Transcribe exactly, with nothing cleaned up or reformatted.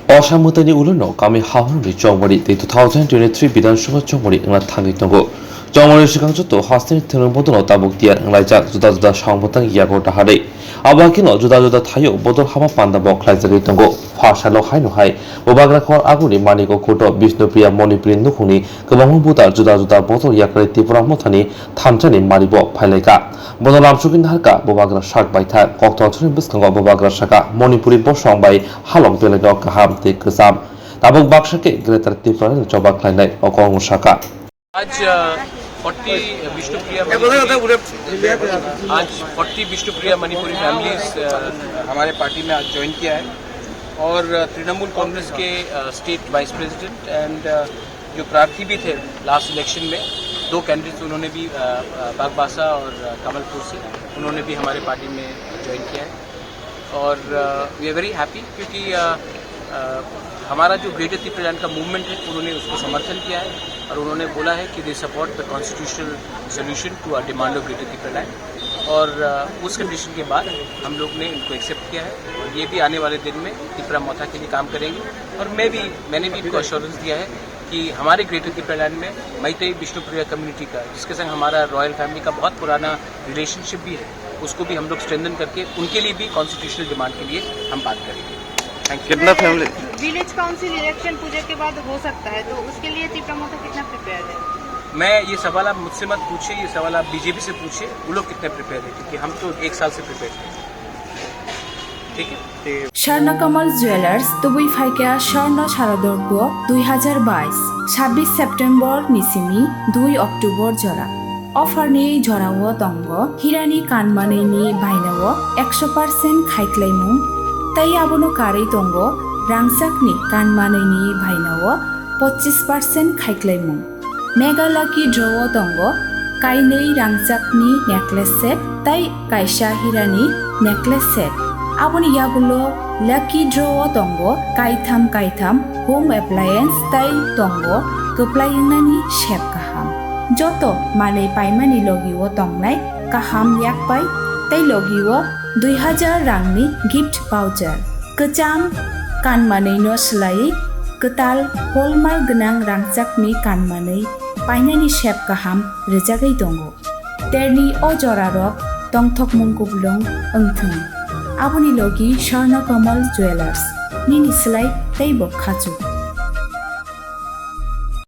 Osa mwtaini ulono kami Hahorni chongmari tei two thousand twenty-three Bidhan Sabha chongmari wngna thangwi tongo. Chongmari swkang joto hasteni thwngmung bodono tabuk tiyar wnglaijak juda juda samungtang yago daharwi. Abo hakheno juda juda thaio bodol hama pandabo khlaijagwi tongo. Pha salo haino hai Bubagra khor aguni Maniko Kuto Bishnupriya Manipuri nukhungni kwbangma buda juda juda bodol yakarwi Tipra Mothani thansa ni mari bo phailaika. Bono lamsogwi naharka Bubagra sak baithak, kokthosongni bwskango Bubagra saka Manipuri bosong bai halok belaino kaham tei kwcham. Tabuk baksa khe Greater Tipraland ni choba khlainai o kokno saka. आज, अ, फ़ोर्टी विष्णुप्रिया मणिपुरी, आज फ़ोर्टी विष्णुप्रिया मणिपुरी फैमिलीज, अ, हमारे पार्टी में आज ज्वाइन किया है और, अ, तृणमूल कांग्रेस के, अ, state wise president and, अ, जो प्रार्थी भी थे लास्ट इलेक्शन में, दो कैंडिडेट्स उन्होंने भी, अ, अ, बागबासा और, अ, कमलपुर से, उन्होंने भी हमारे पार्टी में ज्वाइन किया है। और, अ, we are very happy क्योंकि, अ, अ, हमारा जो ग्रेटर तिप्रालैंड का मूवमेंट है, उन्होंने उसको समर्थन किया है और उन्होंने बोला है कि they support the constitutional solution to our demand of Greater Tipraland। और, अ, उस कंडीशन के बाद हम लोग ने इनको एक्सेप्ट किया है और ये भी आने वाले दिन में तिपरा मोथा के लिए काम करेंगे। और मैं भी, मैंने भी इनको अश्योरेंस दिया है कि हमारे ग्रेटर तिप्रालैंड में मैतेई विष्णुप्रिया कम्युनिटी का, जिसके संग हमारा रॉयल फैमिली का बहुत पुराना रिलेशनशिप भी है, उसको भी हम लोग स्ट्रेंथन करके उनके लिए भी कॉन्स्टिट्यूशनल डिमांड के लिए हम बात करेंगे। Thank you. कितना फैमिली? विलेज काउंसिल इलेक्शन पूजा के बाद हो सकता है, तो उसके लिए तिपरा मोथा कितना प्रिपेयर है? मैं, ये सवाल आप मुझसे मत पूछिए, ये सवाल आप बीजेपी से पूछिए, वो लोग कितने प्रिपेयर है, क्योंकि हम तो एक साल से प्रिपेयर हैं। ठीक है। Swarna Kamal Jewelers tubui phaikha Swarna Sharadorpo dui hazar bais, sabbish September ni simi dui October jora. Offer ni jorao tongo hirani kanmanwi ni bainao ekso percent khaiklaimung, tei abono karwi tongo rangchakni kanmanwi ni bainao pochis percent khaiklaimung. Mega Lucky Draw o tongo kainwi rangchakni necklace set tei kaisa hirani necklace set. Aboni yagulo Lucky Draw o tongo kaitham kaitham home appliance tei tongo kwplai wngnani sep kaham. Joto manwi paimani logi o tongnai kaham yakpai tei logi o dui hazar rangni gift voucher. Kwcham kanmanwi no swlaiwi kwtal hallmark gwnang rangchakni kanmanwi painani sep kaham rwjagwi tongo. Terni o jorarok tongthokmung kuplung wngthwng. Aboni logi Swarna Kamal Jewelers, nini swlai teibo khachuk.